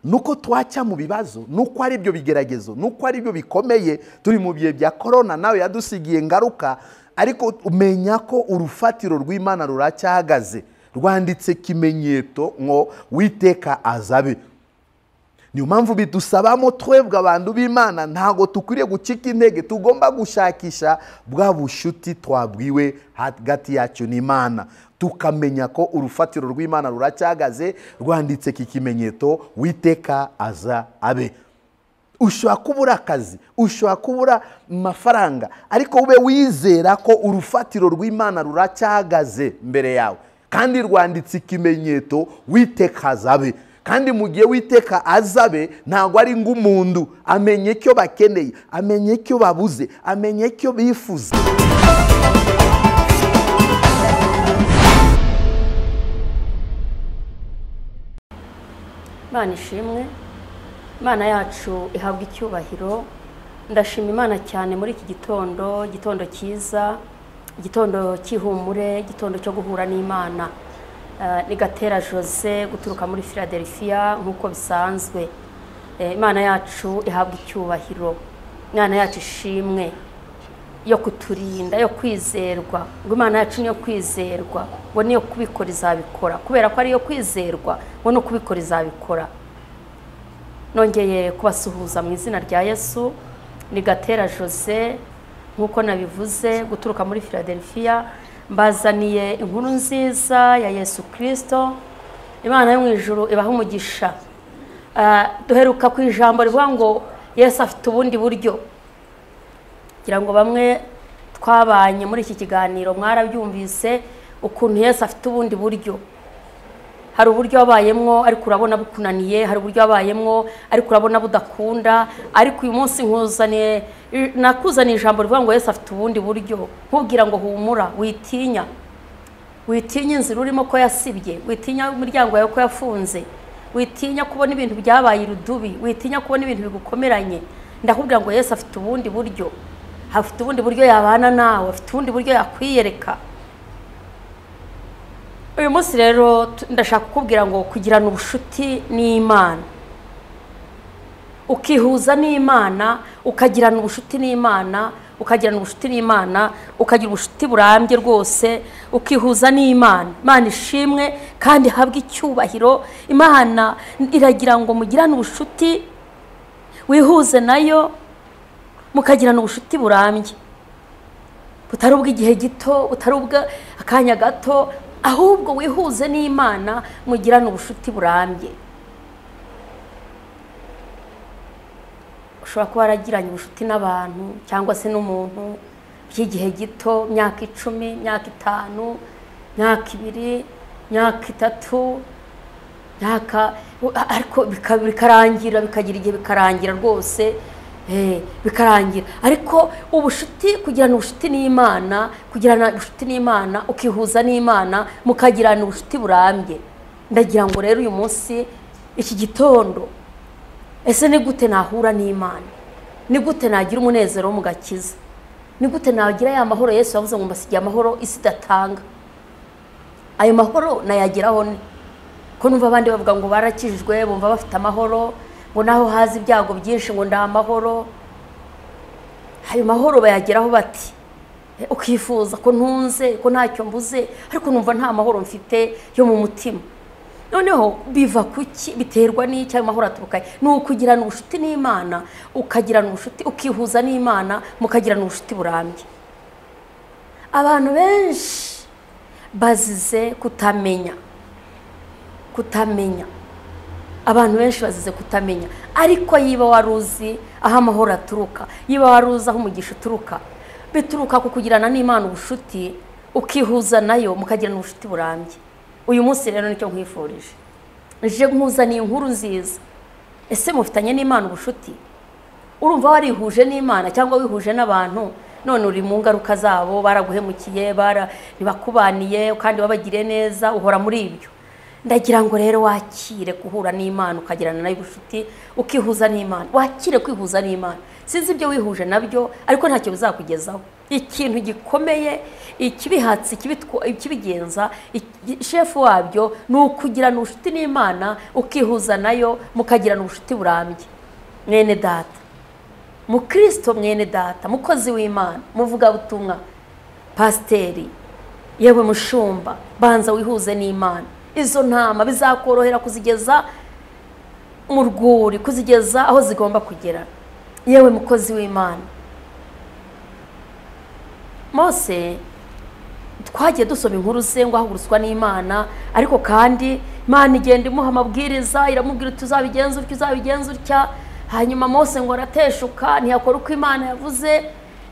Nuko twaca mu bibazo, nuko ari byo bigeragezo, nuko ari byo bikomeye, turi mu bihe bya corona nawe yadusigiye ngaruka, ariko umenya ko urufatiro rw'Imana ruracyahagaze, rwanditse kimenyetso ngo witeka azabe. Niyo mpamvu bidusabamo twebwe abantu b'Imana ntago tukwiriye gucika intege, tugomba gushakisha bwa bushuti twabwiwe hagati yacu n'Imana, tukamenya ko urufatiro rw'Imana ruracyahagaze, rwanditse iki kimenyetso witeka aza abe. Ushobora kubura akazi, ushobora kubura amafaranga, ariko ube wizera ko urufatiro rw'Imana ruracyahagaze mbere yawe, kandi rwanditse ikimenyetso witeka azabe. Kandi mu gihe witeka azabe ntago ari ng'umuntu, amenye icyo bakeneye, amenye icyo babuze, amenye icyo bifuza. Imana ishimwe, Imana yacu ihabwa icyubahiro. Ndashima Imana cyane muri iki gitondo, igitondo cyiza, igitondo cy'ihumure, igitondo cyo guhura n'Imana. Ni Gatera Jose guturuka muri Philadelphia nk'uko bisanzwe. Imana yacu ihabwa icyubahiro, Imana yacu ishimwe yo kuturinda, yo kwizerwa. Ngo Imana yacu niyo kwizerwa, ngo niyo kubikora izabikora, kubera ko ari yo kwizerwa, ngo no kubikora izabikora. Nongeye kubasuhuza mu izina rya Yesu. Ni Gatera Jose nk'uko nabivuze guturuka muri Philadelphia, mbazaniye inkuru nziza ya Yesu Kristo. Imana yo mu ijuru ibaha umugisha. Duheruka ku ijambo rivuga ngo Yesu afite ubundi buryo. Kugira ngo bamwe twabanye muri iki kiganiro mwarabyumvise ukuntu Yesu afite ubundi buryo. Hari uburyo wabayemwo ariko urabona bukunaniye, hari uburyo wabayemwo ariko urabona budakunda, ariko uyu munsi nkuzaniye, nakuzaniye ijambo rivuga ngo Yesu afite ubundi buryo. Nkubwira ngo humura, witinya, witinya inzira urimo ko yasibye, witinya umuryango wawe ko yafunze, witinya kubona ibintu byabaye irudubi, witinya kubona ibintu bigukomeranye. Ndakubwira ngo Yesu afite ubundi buryo, afite ubundi buryo yabana nawe, afite ubundi buryo yakwiyereka. Uyu munsi rero ndashaka kukubwira ngo kugirana ubushuti n'Imana, ukihuza n'Imana, ukagirana ubushuti n'Imana, ukagirana ubushuti n'Imana, ukagira ubushuti burambye rwose, ukihuza n'Imana. Imana ishimwe kandi ihabwe icyubahiro. Imana iragira ngo mugirane ubushuti, wihuze nayo, mukagirana ubushuti burambye, butari ubw'igihe gito, butari ubw'akanya gato, ahubwo wihuze n'Imana mugirane ubushuti burambye. Ushobora kuba waragiranye ubushuti n'abantu cyangwa se n'umuntu by'igihe gito, myaka 10, myaka 5, myaka 2, myaka 3, myaka, ariko bikarangira, bikagira igihe bikarangira rwose, bikarangira. Ariko ubushuti, kugirana ubushuti n'Imana, kugirana ubushuti n'Imana, ukihuza n'Imana, mukagirana ubushuti burambye. Ndagira ngo rero uyu munsi iki gitondo, ese ni gute nahura n'Imana? Ni gute nagira umunezero wo mu gakiza? Ni gute nagira ya mahoro Yesu yavuze ngo mbasigiye amahoro isi idatanga? Ayo mahoro nayageraho ni ko numva abandi bavuga ngo barakijijwe, bumva bafite amahoro, ngo naho haza ibyago byinshi ngo nda amahoro. Ayo mahoro bayageraho bati ukifuza ko ntunze, ko ntacyo mbuze, ariko numva nta mahoro mfite yo mu mutima. Noneho biva kuki, biterwa n'icyo ayo mahoro aturuka? Ni ukugirana ubushuti n'Imana, ukagirana ubushuti, ukihuza n'Imana, mukagirana ubushuti burambye. Abantu benshi bazize kutamenya, kutamenya. Abantu benshi bazize kutamenya, ariko yiba waruzi aho amahoro aturuka, yiba waruzi aho umugisha uturuka, bituruka ku kugirana n'Imana ubushuti, ukihuza nayo, mukagirana ubushuti burambye. Uyu munsi rero nicyo nkwifurije, nje nkuzaniye inkuru nziza. Ese mufitanye n'Imana ubushuti? Urumva warihuje n'Imana cyangwa wihuje n'abantu, none uri mu ngaruka zabo, baraguhemukiye, ntibakubaniye kandi babagiriye neza, uhora muri ibyo. Ndagira ngo rero wakire guhura n'Imana, ukagirana nayo ubushuti, ukihuza n'Imana, wakire kwihuza n'Imana. Sinzi ibyo wihuje nabyo, ariko ntacyo bizakugezaho. Ikintu gikomeye, ikibihatse, ikibigenza, shefu wabyo ni ukugirana ubucuti n'Imana, ukihuza nayo, mukagirana ubucuti burambye. Mwene data, mukristo, mwene data, mukozi w'Imana, muvugabutumwa, pasiteri, yewe mushumba, banza wihuze n'Imana. Izo ntama bizakorohera kuzigeza mu rwuri, kuzigeza aho zigomba kugera. Yewe mukozi w'Imana, Mose twagiye dusoma inkuru ze ngo ahagurutswa n'Imana, ariko kandi Imana igenda imuha amabwiriza, iramubwira uti uzabigenza utya, uzabigenza utya. Hanyuma Mose ngo arateshuka, ntiyakora uko Imana yavuze,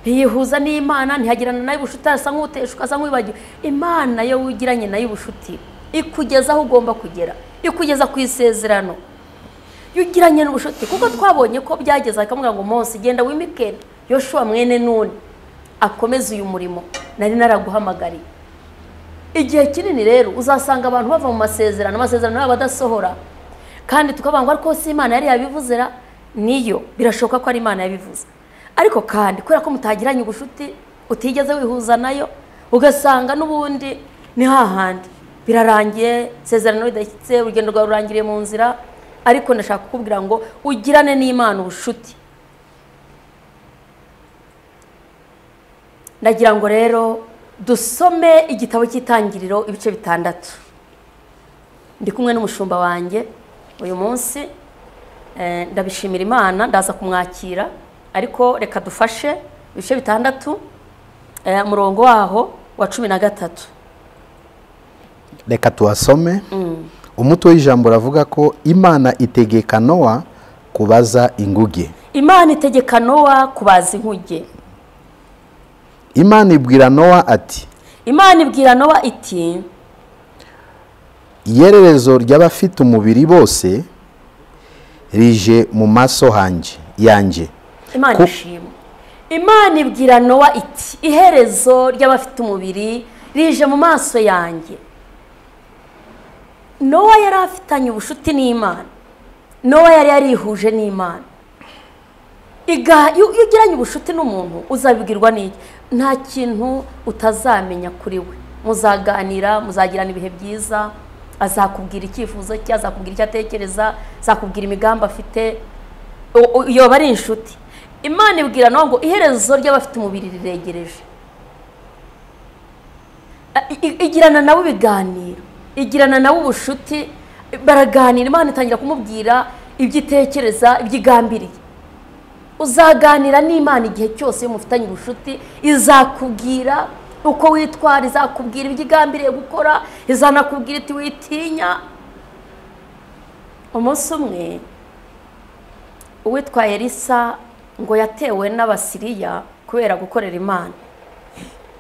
ntiyihuza n'Imana, ntihagirana nayo ubucuti, asa nk'uteshuka, asa nk'uwibagiwe. Imana yo wigiranye nayo ubucuti ikugeza aho ugomba kugera, ikugeza ku isezerano. Iyo ugiranye n'ubucuti, kuko twabonye ko byageze akamubwira ngo Mose genda wimike Yoshua mwene Nuni akomeze uyu murimo nari naraguhamagariye. Igihe kinini rero uzasanga abantu bava mu masezerano, amasezerano yabo adasohora, kandi tukavuga ngo ariko si Imana yari yabivuze ra? Niyo, birashoboka ko ari Imana yabivuze, ariko kandi kubera ko mutagiranye ubucuti, utigeze wihuza nayo, ugasanga n'ubundi ni hahandi birarangiye, isezerano ridashyitse, urugendo rwawe rurangiriye mu nzira. Ariko ndashaka kukubwira ngo ugirane n'Imana ubucuti. Ndagira ngo rero dusome igitabo cy'Itangiriro ibice 6. Ndi kumwe n'umushumba wanjye uyu munsi, ndabishimira Imana, ndaza kumwakira, ariko reka dufashe ibice 6, umurongo waho wa 13. Reka tuwasome. Umutwe w'ijambo uravuga ko Imana itegeka Nowa kubaza inguge. Imana itegeka Nowa kubaza inguge. Imana ibwira Nowa ati, Imana ibwira Nowa iti, iherezo ry'abafite umubiri bose rije mu maso yanjye. Imana ishimwe. Imana ibwira Nowa iti, iherezo ry'abafite umubiri rije mu maso yanjye. Nowa yari afitanye ubucuti n'Imana. Nowa yari yarihuje n'Imana. Iyo ugiranye ubucuti n'umuntu uzabibwirwa n'iki? Nta kintu utazamenya kuri we. Muzaganira, muzagirana ibihe byiza, azakubwira icyifuzo cye, azakubwira icyo atekereza, azakubwira imigambi afite. Iyo bari inshuti. Imana ibwira Nowa ngo iherezo ry'abafite umubiri riregereje. Igirana nawe ibiganiro, igirana nawe ubucuti, baraganira. Imana itangira kumubwira ibyo itekereza, ibyo igambiriye. Uzaganira n'Imana igihe cyose iyo mufitanye ubucuti, izakubwira uko witwara, izakubwira ibyo igambiriye gukora, izanakubwira iti witinya. Umunsi umwe uwitwa Elisa ngo yatewe n'Abasiriya kubera gukorera Imana.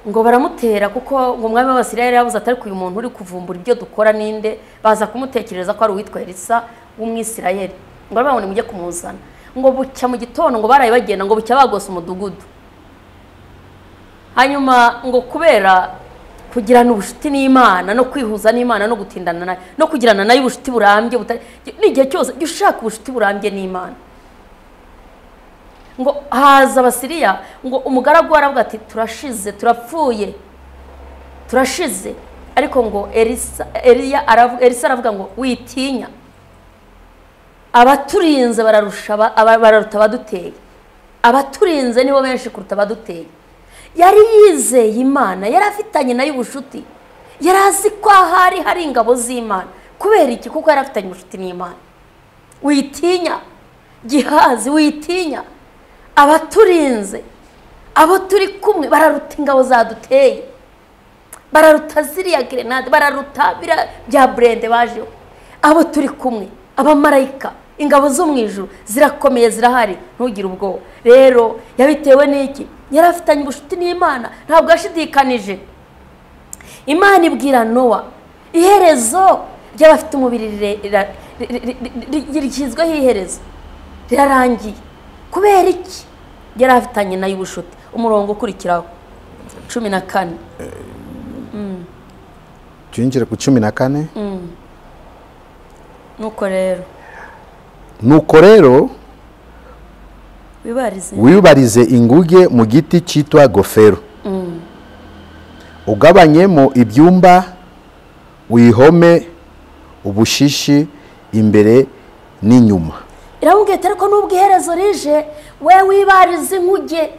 Ngo baramutera kuko ngo umwami w'Abasiriya yari yabuze atari uyu muntu uri kuvumbura ibyo dukora ninde, baza kumutekereza ko ari uwitwa Elisa w'Umwisirayeli. Ngo barabona mujye kumuzana. Ngo bucya mu gitondo ngo baraye bagenda, ngo bucya bagose umudugudu. Hanyuma ngo kubera kugirana ubucuti n'Imana no kwihuza n'Imana no gutindana nayo no kugirana nayo ubucuti burambye, n'igihe cyose jya ushaka ubucuti burambye n'Imana. Ngo haza Abasiriya, ngo umugaragu aravuga ati turashize, turapfuye, turashize. Ariko ngo Elisa aravuga ngo witinya, abaturinze bararusha bararuta abaduteye, abaturinze nibo benshi kuruta abaduteye. Yari yizeye Imana, yari afitanye nayo ubucuti, yari azi ko ahari hari ingabo z'Imana. Kubera iki? Kuko yari afitanye ubucuti n'Imana. Witinya Gihazi, witinya, abaturinze, abo turi kumwe bararuta ingabo zaduteye, bararuta ziriya grenade, bararuta bya burende bajeho. Abo turi kumwe, abamarayika, ingabo zo mu ijuru zirakomeye, zirahari, ntugire ubwoba. Rero yabitewe n'iki? Yari afitanye ubucuti n'Imana, ntabwo yashidikanije. Imana ibwira Nowa iherezo ry'abafite umubiri rishyizweho iherezo, rirarangiye. Kubera iki? Yari afitanye nayo ubucuti. Umurongo ukurikiraho 14. Twinjire ku 14. Nuko rero Wibarize inguge mu giti cyitwa gofero, ugabanyemo ibyumba, uyihome ubushishi imbere n'inyuma. Iramubwira ati ariko nubwo iherezo rije, we wibarize inkuge.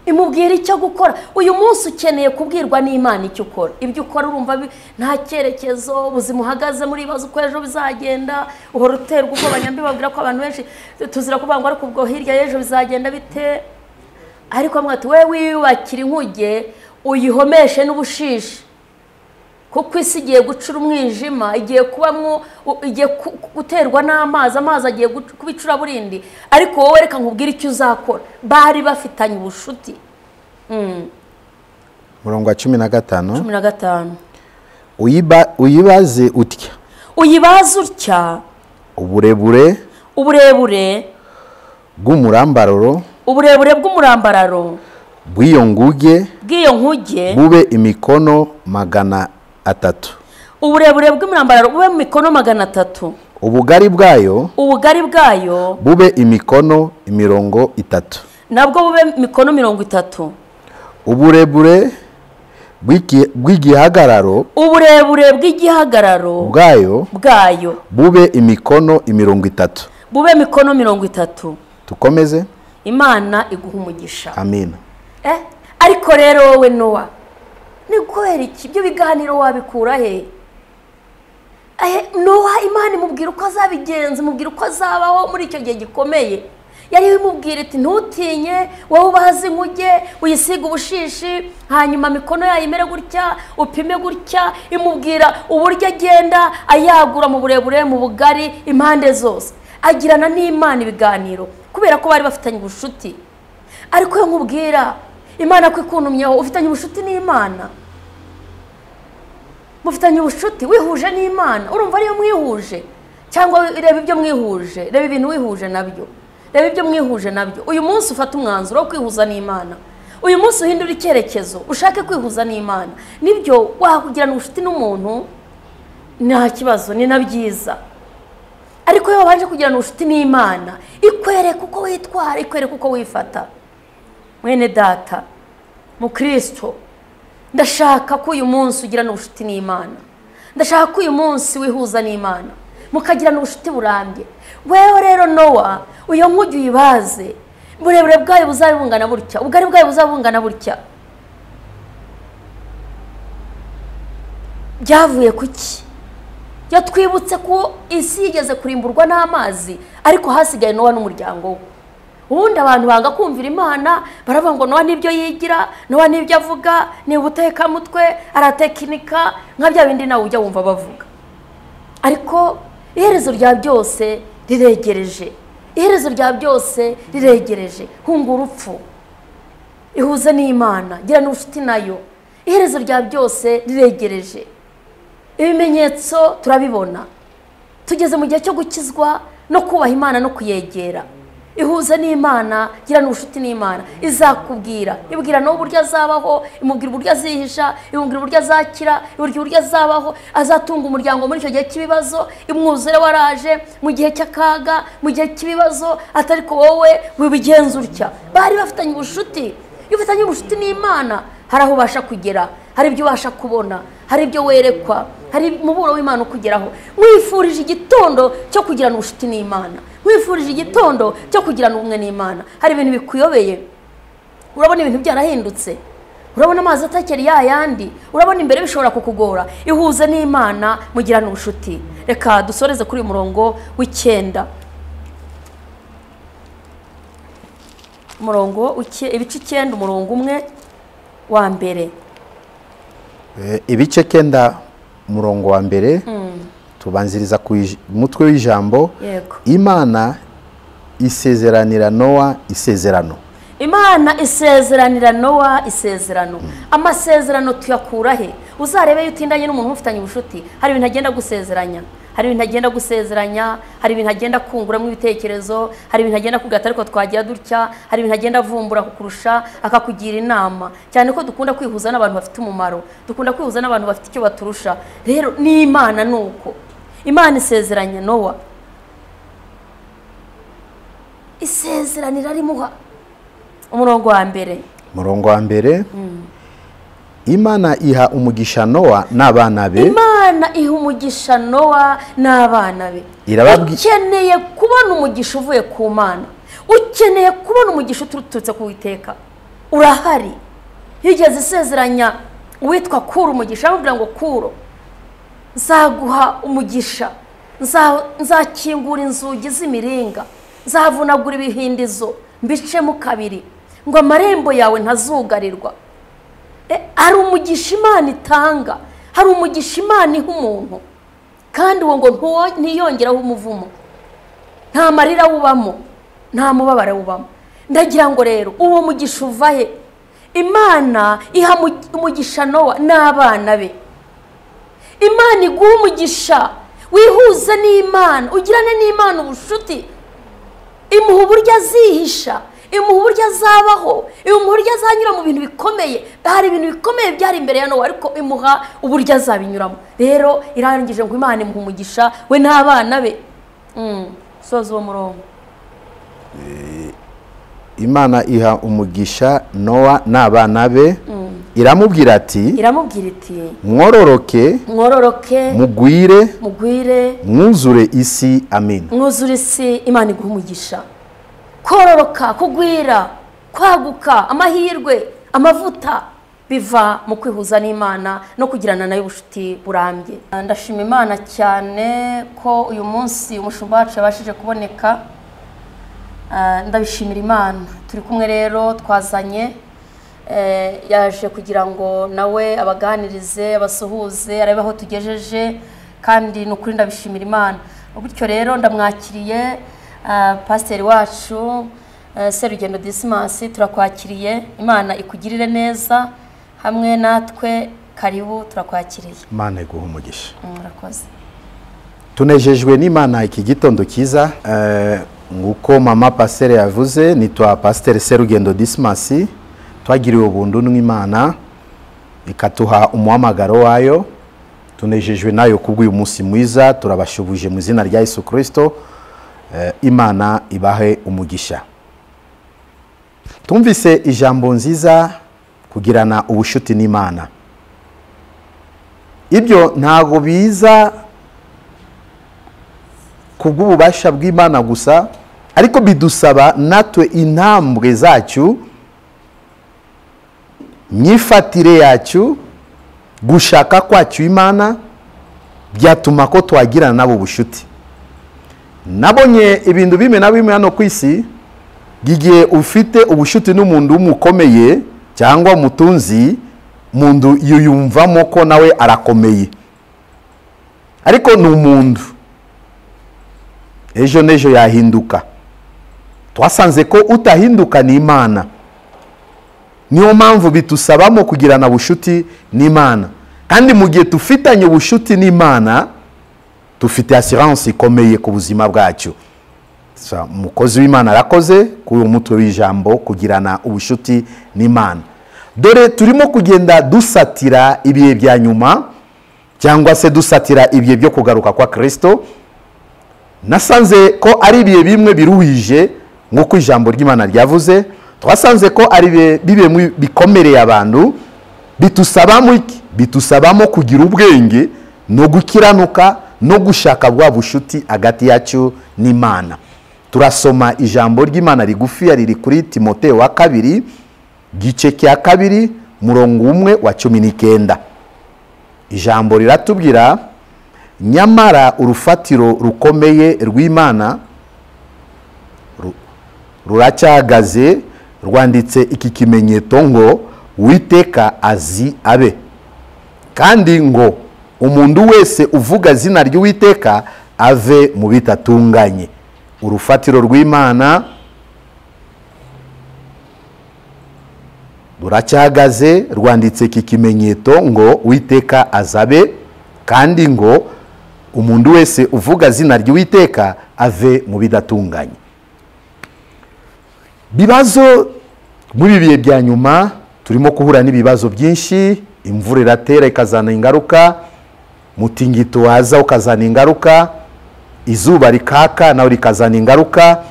Imubwira icyo gukora. Uyu munsi ukeneye kubwirwa n'Imana icyo ukora. Ibyo ukora urumva nta cyerekezo, ubuzima uhagaze muri ibibazo uko ejo bizagenda, uhora uterwa ubwoba. Nyambi babwira ko abantu benshi tuzira kuvuga ngo ariko ubwo hirya y'ejo bizagenda bite, ariko amwe ati we wiyubakira inkuge uyihomeshe n'ubushishi, kuko isi igiye gucura umwijima, igiye kubamwo, igiye guterwa n'amazi, amazi agiye kuba icuraburindi, ariko wowe reka nkubwire icyo uzakora. Bari bafitanye ubushuti. Murongo wa 15. 15. Uyibaze utya. Uyibaze utya. Uburebure. Uburebure bw'umurambararo. Uburebure bw'umurambararo. Bw'iyo nguge. Bw'iyo nkuge. Bube imikono 300. Uburebure bw'umurambararo bube imikono 300. Ubugari bwayo. Ubugari bwayo bube imikono 30. Nabwo bube imikono 30. Uburebure bw'igihagararo. Uburebure bw'igihagararo bwayo bube imikono 30. Bube imikono 30. Tukomeze. Imana iguha umugisha. Amina. Ariko rero wowe Nowa, ni kubera iki ibyo biganiro wabikura he? Nowa Imana imubwira uko azabigenza, imubwira uko azabaho muri icyo gihe gikomeye. Yari imubwira iti ntutinye, wowe ubaze inkuge, uyisiga ubushishi, hanyuma mikono yayo imere gutya, upime gutya. Imubwira uburyo agenda ayagura mu burebure, mu bugari, impande zose. Agirana n'Imana ibiganiro kubera ko bari bafitanye ubushuti. Ariko yo nkubwira Imana ko ikuntumyeho, ufitanye ubushuti n'Imana, mufitanye ubushuti, wihuje n'Imana. Urumva ariyo mwihuje, cyangwa reba ibyo mwihuje, reba ibintu wihuje nabyo, reba ibyo mwihuje nabyo. Uyu munsi ufata umwanzuro wo kwihuza n'Imana. Uyu munsi uhindura icyerekezo, ushake kwihuza n'Imana. Nibyo wakugirana ubushuti n'umuntu nta kibazo, ni na byiza, ariko iyo wabanje kugirana ubushuti n'Imana, ikwereka uko witwara, ikwereka uko wifata. Mwene data mukristo, ndashaka ko uyu munsi ugirana ubushuti n'Imana. Ndashaka ko uyu munsi wihuza n'Imana, mukagirana ubushuti burambye. Wewe rero Nowa, uyo nkuge uyibaze, uburebure bwayo buzabe bungana butya, ubugari bwayo buzabe bungana butya. Byavuye kuki? Yatwibutse ko isi yigeze kurimburwa n'amazi, ariko hasigaye Nowa n'umuryango we. Ubundi abantu banga kumvira Imana, baravuga ngo Nowa nibyo yigira, Nowa nibyo avuga, ni ubutekamutwe, aratekinika, nka bya bindi nawe ujya wumva bavuga. Ariko iherezo rya byose riregereje. Iherezo rya byose riregereje. Hunga urupfu, ihuze n'Imana, girana ubucuti nayo. Iherezo rya byose riregereje. Ibimenyetso turabibona. Tugeze mu gihe cyo gukizwa no kubaha Imana no kuyegera. Ihuze n'Imana, girana ubucuti n'Imana, izakubwira, ibwira no uburyo azabaho, imubwira uburyo azihisha, imubwira uburyo azakira, imubwira uburyo azabaho, azatunga umuryango muri icyo gihe cy'ibibazo, imwuzure waraje mu gihe cy'akaga, mu gihe cy'ibibazo, atari ko wowe wibigenza utya. Bari bafitanye ubucuti. Iyo ufitanye ubucuti n'Imana, hari aho ubasha kugera, hari ibyo ubasha kubona, hari ibyo werekwa, hari umuburo w'Imana ukugeraho. Wifurije igitondo cyo kugirana ubucuti n'Imana. Wifurije igitondo cyo kugirana ubumwe n'Imana. Hari ibintu bikuyobeye, urabona ibintu byarahindutse, urabona amazi atakiri ya yandi, urabona imbere bishobora kukugora. Ihuze n'Imana, mugirane ubucuti. Reka dusoreze kuri uyu murongo w'icyenda, umurongo ibice 9 umurongo 1 wa mbere. Ibice 9 umurongo wa mbere. Tubanziriza ku mutwe w'ijambo Imana isezeranira Nowa isezerano. Imana isezeranira Nowa isezerano. Amasezerano tuyakura he? Uzarebe iyo utindanye n'umuntu ufitanye ubucuti, hari ibintu agenda gusezeranya, hari ibintu agenda gusezeranya, hari ibintu agenda kunguramo ibitekerezo, hari ibintu agenda kugata ariko twagira dutya, hari ibintu agenda avumbura kukurusha, akakugira inama. Cyane ko dukunda kwihuza n'abantu bafite umumaro, dukunda kwihuza n'abantu bafite icyo baturusha. Rero n'Imana nuko Imana isezeranya Nowa Isezerano irarimuha. Umurongo wa mbere. Umurongo wa mbere. Imana iha umugisha Nowa n'abana be. Imana iha umugisha Nowa n'abana be. Ukeneye kubona umugisha uvuye ku Mana, ukeneye kubona umugisha uturutse ku Uwiteka, urahari. Yigeze isezeranya uwitwa Kuro umugisha, amubwira ngo Kuro, nzaguha umugisha, nzakingura inzugi z'imiringa, nzavunagura ibihindizo mbicemo kabiri, ngo amarembo yawe ntazugarirwa. Hari umugisha Imana itanga, hari umugisha Imana iha umuntu, kandi uwo ngo ntiyongeraho umuvumo, nta marira wubamo, nta mubabaro wubamo. Ndagira ngo rero uwo mugisha uva he? Imana iha umugisha Nowa n'abana be. Imana iguha umugisha, wihuze n'Imana, ugirane n'Imana ubushuti. Imuha uburyo azihisha, imuha uburyo azabaho, imuha uburyo azanyura mu bintu bikomeye. Hari ibintu bikomeye byari imbere ya Nowa, ariko imuha uburyo azabinyuramo. Rero irangije ngo Imana imuha umugisha we n'abana be. Soza uwo murongo. Imana iha umugisha Nowa n'abana be. Iramubwira ati, iramubwira iti, mwororoke, mwororoke, mugwire, mugwire, mwuzure isi. Amen. Mwuzure isi. Imana iguha umugisha. Kororoka, kugwira, kwaguka, amahirwe, amavuta biva mu kwihuza n'Imana no kugirana nayo ubucuti burambye. Ndashima Imana cyane ko uyu munsi umushumba wacu yabashije kuboneka. Ndabishimira Imana. Turi kumwe rero, twazanye, yaje kugira ngo nawe abaganirize, abasuhuze, arebe aho tugejeje, kandi ni ukuri ndabishimira Imana. Bityo rero ndamwakiriye pasiteri wacu Serugendo Dismas, turakwakiriye. Imana ikugirire neza hamwe natwe, karibu, turakwakiriye. Imana iguhe umugisha. Murakoze. Tunejejwe n'Imana iki gitondo cyiza. Nguko mama pasiteri yavuze, nitwa Pasiteri Serugendo Dismas. Twagiriwe ubuntu n'Imana ikatuha umuhamagaro wayo. Tunejejwe nayo kubw'uyu munsi mwiza, turabashubuje mu izina rya Yesu Kristo. Imana ibahe umugisha. Tumvise ijambo nziza, kugirana ubushuti n'Imana. Ibyo ntago biza kubw'ububasha bw'Imana gusa, ariko bidusaba natwe intambwe zacu, myifatire yacu, gushaka kwacu Imana, byatuma ko twagirana nabo ubushuti. Nabonye ibintu bimwe na bimwe hano ku isi, gigiye ufite ubushuti n'umuntu umukomeye cyangwa umutunzi, umuntu yiyumvamo ko nawe arakomeye, ariko ni umuntu ejo n'ejo yahinduka. Twasanze ko utahinduka ni Imana. Niyo mpamvu bitusabamo kugirana ubushuti n'Imana. Kandi mu gihe tufitanye ubushuti n'Imana, tufite assurance ikomeye ku buzima bwacu. Umukozi w'Imana arakoze kuri uyu mutwe w'ijambo, kugirana ubushuti n'Imana. Dore turimo kugenda dusatira ibihe bya nyuma, cyangwa se dusatira ibihe byo kugaruka kwa Kristo. Nasanze ko ari ibihe bimwe biruhije nk'uko ijambo ry'Imana ryavuze. Twasanze ko ari ibihe bikomereye abantu, bitusabamo iki? Bitusabamo kugira ubwenge no gukiranuka no gushaka bwa bushuti hagati yacu n'Imana. Turasoma ijambo ry'Imana rigufi riri kuri Timoteyo wa kabiri, gice cya 2, murongo 1 wa 19. Ijambo riratubwira, nyamara urufatiro rukomeye rw'Imana ruracyahagaze, rwanditse iki kimenyetso ngo Uwiteka azi abe, kandi ngo umuntu wese uvuga izina ry'Uwiteka ave mu bitatunganye. Urufatiro rw'Imana ruracyahagaze, rwanditse iki kimenyetso ngo Uwiteka azabe, kandi ngo umuntu wese uvuga izina ry'Uwiteka ave mu bidatunganye. Bibazo muri bihe bya nyuma turimo kuhura n'ibibazo byinshi. Imvura iratera ikazana ingaruka, mutingito waza ukazana ingaruka, izuba rikaka nawe rikazana ingaruka.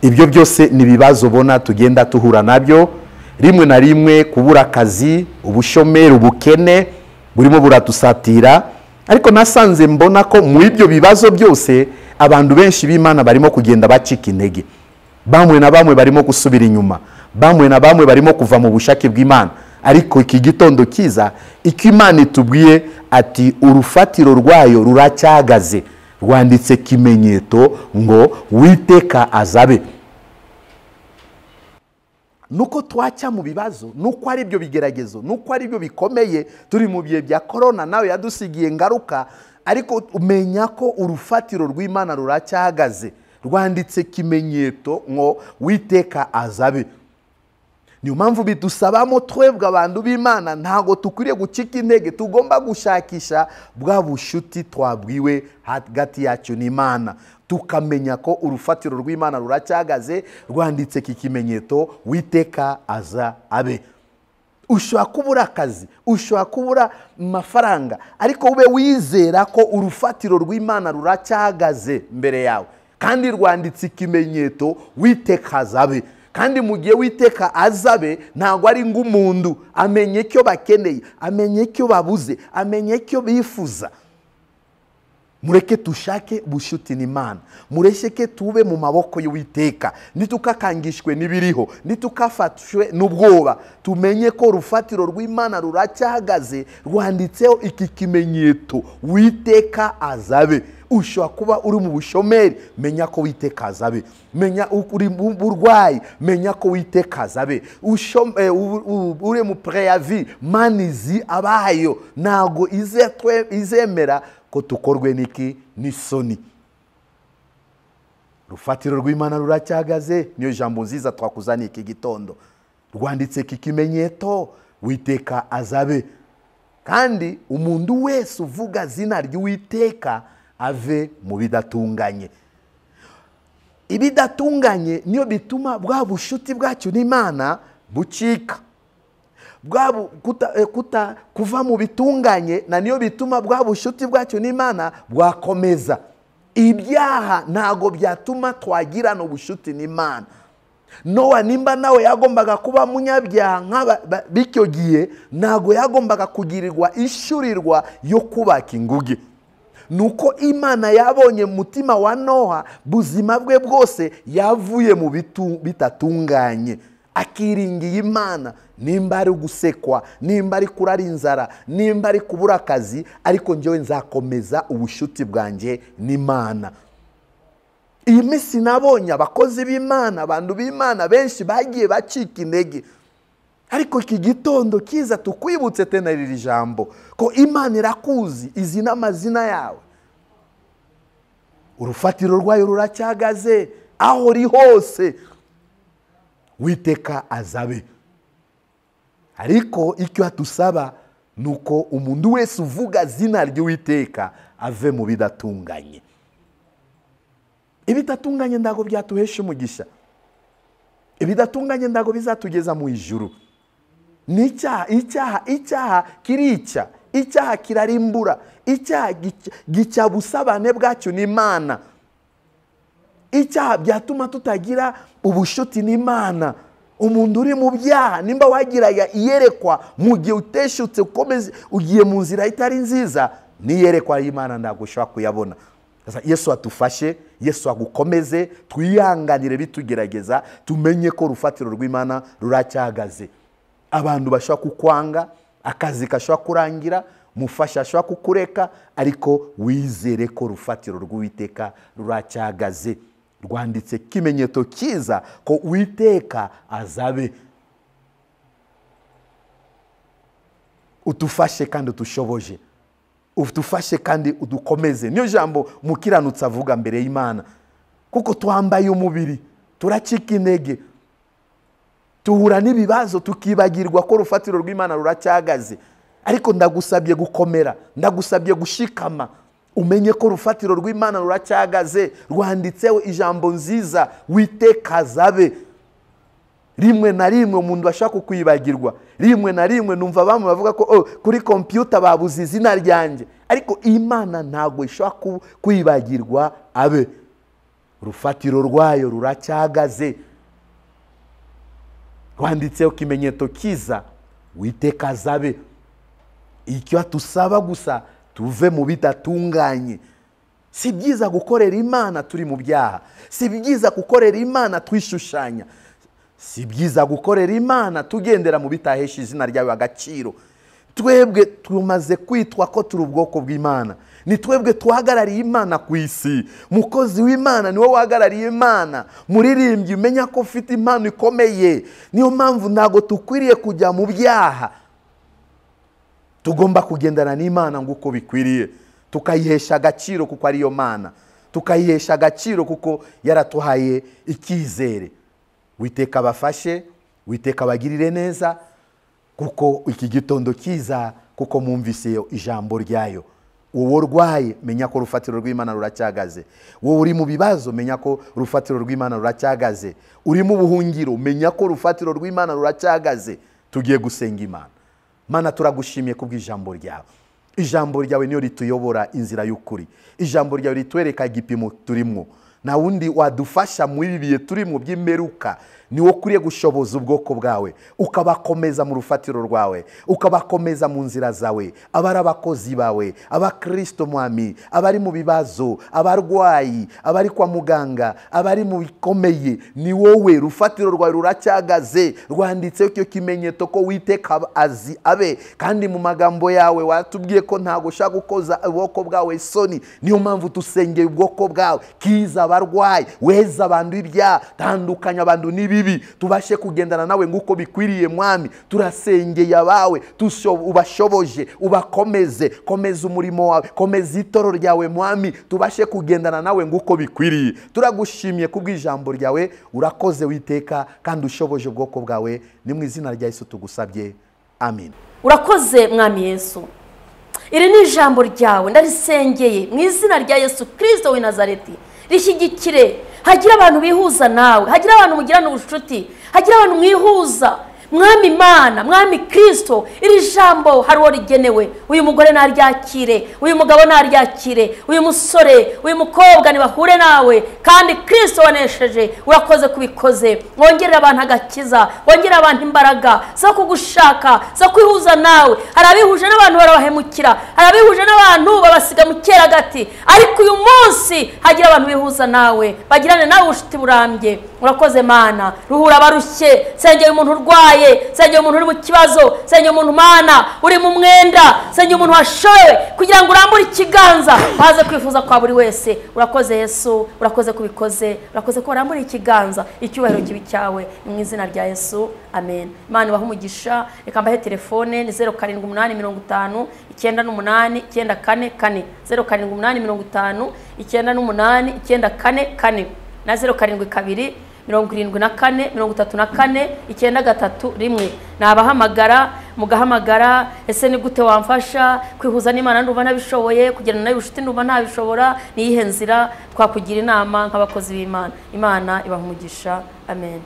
Ibyo byose ni ibibazo ubona tugenda tuhura nabyo, rimwe na rimwe kubura akazi, ubushomeri, ubukene burimo buratusatira. Ariko nasanze mbona ko mu ibyo bibazo byose abantu benshi b'Imana barimo kugenda bacika intege, bamwe na bamwe barimo gusubira inyuma, bamwe na bamwe barimo kuva mu bushake bw'Imana. Ariko iki gitondo kiza, icyo Imana itubwiye ati urufatiro rwayo ruracyahagaze, rwanditse kimenyetso ngo Uwiteka azabe. Nuko twaca mu bibazo, nuko ari byo bigeragezo, nuko ari byo bikomeye, turi mu bihe bya corona nawe yadusigiye ngaruka, ariko umenya ko urufatiro rw'Imana ruracyahagaze, rwanditse kimenyetso ngo Uwiteka azabe. Niyo mpamvu bidusabamo twebwe abantu b'Imana ntago tukwiriye gucika intege, tugomba gushakisha bwa bushuti twabwiwe hagati yacu n'Imana, tukamenya ko urufatiro rw'Imana ruracyahagaze, rwanditse iki kimenyetso Uwiteka aza abe. Ushobora kubura akazi, ushobora kubura amafaranga, ariko ube wizera ko urufatiro rw'Imana ruracyahagaze mbere yawe, kandi rwanditse ikimenyetso Uwiteka azabe. Kandi mu gihe Uwiteka azabe ntago ari ng'umuntu, amenye icyo bakeneye, amenye icyo babuze, amenye icyo bifuza. Mureke tushake bushuti n'Imana, mureke tube mu maboko y'Uwiteka, nitukakangishwe n'ibiriho, nitukafatwe n'ubwoba, tumenye ko urufatiro rw'Imana ruracyahagaze, rwanditseho iki kimenyetso Uwiteka azabe. Ushobora kuba uri mu bushomeri, menya ko Uwiteka azabe. Menya uri mu burwayi, menya ko Uwiteka azabe. Uri mu préavis, manizi abayo ntago izemera ko tukorwe niki n'isoni. Rufatiro rw'Imana ruracyahagaze, niyo jambo nziza twakuzaniye iki gitondo, rwanditse iki kimenyetso Uwiteka azabe. Kandi umuntu wese uvuga zina ry'Uwiteka ave mu bidatunganye. Ibidatunganye niyo bituma bwa bushuti bwacu n'Imana bucika, bwa kuva mu bitunganye na niyo bituma bwa bushuti bwacu n'Imana bwakomeza. Ibyaha ntago byatuma twagirana ubushuti n'Imana. Nowa nimba nawe yagombaga kuba munyabyaha nk'aba b'icyo gihe, ntago yagombaga kugirirwa ishurirwa yo kubaka inguge. Nuko Imana yabonye mutima wa Noha, buzima bwe bwose yavuye mu bitatunganye, akiringiye Imana. Nimba ari gusekwa, nimba ari kurara inzara, nimba ari kubura akazi, ariko njyewe nzakomeza ubushuti bwanjye n'Imana. Iyi minsi nabonye abakozi b'Imana, abantu b'Imana benshi bagiye bacika intege. Ariko iki gitondo kiza tukwibutse tena iri jambo ko Imana irakuzi, izi n'amazina yawe. Urufatiro rwayo ruracyahagaze aho uri hose, Uwiteka azabe. Ariko icyo atusaba nuko umuntu wese uvuga zina ry'Uwiteka ave mu bidatunganye. Ibidatunganye ndago byatuhesha umugisha, ibidatunganye ndago bizatugeza mu ijuru. Ni icyaha, icyaha, icyaha kirica, icyaha kirarimbura, icyaha gica busabane bwacu n'Imana. Icyaha byatuma tutagira ubushuti n'Imana. Umuntu uri mu byaha, nimba wagiraga iyerekwa mu gihe uteshutse ukomeze ugiye mu nzira itari nziza, niyerekwa y'Imana ntabwo ushobora kuyabona. Yesu atufashe, Yesu agukomeze, twihanganire bitugerageza, tumenye ko urufatiro rw'Imana ruracyahagaze. Abantu bashobora kukwanga, akazi gashobora kurangira, mufasha ashobora kukureka, ariko wizere ko urufatiro rw'Uwiteka ruracyahagaze, rwanditse kimenyetso kiza ko Uwiteka azabe. Utufashe kandi utushoboje, utufashe kandi udukomeze. Niyo jambo mukiranutsi avuga mbere y'Imana, kuko twambaye umubiri, turacika intege, tuhura n'ibibazo tukibagirwa ko urufatiro rw'Imana ruracyahagaze. Ariko ndagusabye gukomera, ndagusabye gushikama, umenye ko urufatiro rw'Imana ruracyahagaze, rwanditseho ijambo nziza Uwiteka azabe. Rimwe na rimwe umuntu ashaka kukwibagirwa, rimwe na rimwe numva bamwe bavuga ko oh, kuri computer babuze izina ryanjye, ariko Imana ntago ishaka kwibagirwa abe. Urufatiro rwayo ruracyahagaze, rwanditseho ikimenyetso kiza, Uwiteka azabe. Icyo atusaba gusa, tuve mu bidatunganye. Si byiza gukorera Imana turi mu byaha, si byiza gukorera Imana twishushanya, si byiza gukorera Imana tugendera mu bitahesha izina ryawe agaciro. Twebwe tumaze kwitwa ko turi ubwoko bw'Imana, ni twebwe tuhagarariye Imana ku isi. Mukozi w'Imana niwe wahagarariye Imana. Muririmbyi, umenya ko ufite impano ikomeye. Niyo mpamvu ntago tukwiriye kujya mu byaha. Tugomba kugendana n'Imana nguko bikwiriye, tukayihesha agaciro kuko ariyo Mana, tukayihesha agaciro kuko yaratuhaye icyizere. Uwiteka abafashe, Uwiteka abagirire neza, kuko iki gitondo kiza, kuko mwumvise ijambo ryayo. Wowe urwaye, menya ko urufatiro rw'Imana ruracyagaze. Wowe uri mu bibazo, menya ko urufatiro rw'Imana ruracyagaze. Uri mu buhungiro, menya ko urufatiro rw'Imana ruracyagaze. Tugiye gusenga Imana. Mana, turagushimiye kubw'ijambo ryawe. Ijambo ryawe niyo rituyobora inzira y'ukuri. Ijambo ryawe ritwereka igipimo turimo. Na wundi wadufasha mu ibi bihe turimo by'imperuka, ni wo ukwiye gushoboza ubwoko bwawe, ukabakomeza mu rufatiro rwawe, ukabakomeza mu nzira zawe. Abari abakozi bawe, abakristo mwami, abari mu bibazo, abarwayi, abari kwa muganga, abari mu bikomeye, ni wowe rufatiro rwawe ruracyagaze, rwanditseho icyo kimenyetso ko Uwiteka azi abe. Kandi mu magambo yawe watubwiye ko ntago ushaka gukoza ubwoko bwawe isoni. Niyo mpamvu tusengeye ubwoko bwawe, kiza abarwayi, weza abantu ibyaha, tandukanya abantu n'ibibi, tubashe kugendana nawe nguko bikwiriye. Mwami, turasengeye abawe, ubashoboje, ubakomeze, komeza umurimo wawe, komeza itoro ryawe mwami, tubashe kugendana nawe nguko bikwiriye. Turagushimiye kubw'ijambo ryawe, urakoze Witeka, kandi ushoboje ubwoko bwawe. Ni mu izina rya Yesu tugusabye, amen. Urakoze mwami Yesu, iri ni ijambo ryawe ndarisengeye mu izina rya Yesu Kristo w'i Nazareti. Rishyigikire, hagira abantu bihuza nawe, hagira abantu mugirana ubucuti, hagira abantu mwihuza. Mwami Imana, Mwami Kristo, iri jambo hari uwo rigenewe. Uyu mugore naryakire, uyu mugabo naryakire, uyu musore, uyu mukobwa nibahure nawe. Kandi Kristo wanesheje, urakoze kubikoze. Wongerera abantu agakiza, wongerera abantu imbaraga zo kugushaka, zo kwihuza nawe. Hari abihuje n'abantu barabahemukira, hari abihuje n'abantu babasiga mu cyeragati, ariko uyu munsi hagira abantu bihuza nawe, bagirane nawe ubucuti burambye. Urakoze Mana, ruhura abarushye, sengera umuntu urwaye, sengera umuntu uri mu kibazo, sengera umuntu Mana uri mu mwenda, sengera umuntu washowe, kugira ngo urambure ikiganza baze kwifuza kwa buri wese. Urakoze Yesu, urakoze kubikoze, urakoze ko urambure ikiganza, icyubahiro kibi cyawe, mu izina rya Yesu, amen. Imana ibahe umugisha. Reka mbahe telefone ni 0785 98 944, 0785 98 944 na 072 74 34 931. Nabahamagara, mugahamagara. Ese ni gute wamfasha kwihuza n'Imana? Ndumva nabishoboye, kugirana nayo ubucuti ndumva ntabishobora, ni iyihe nzira twakugira inama nk'abakozi b'Imana? Imana ibahe umugisha, amen.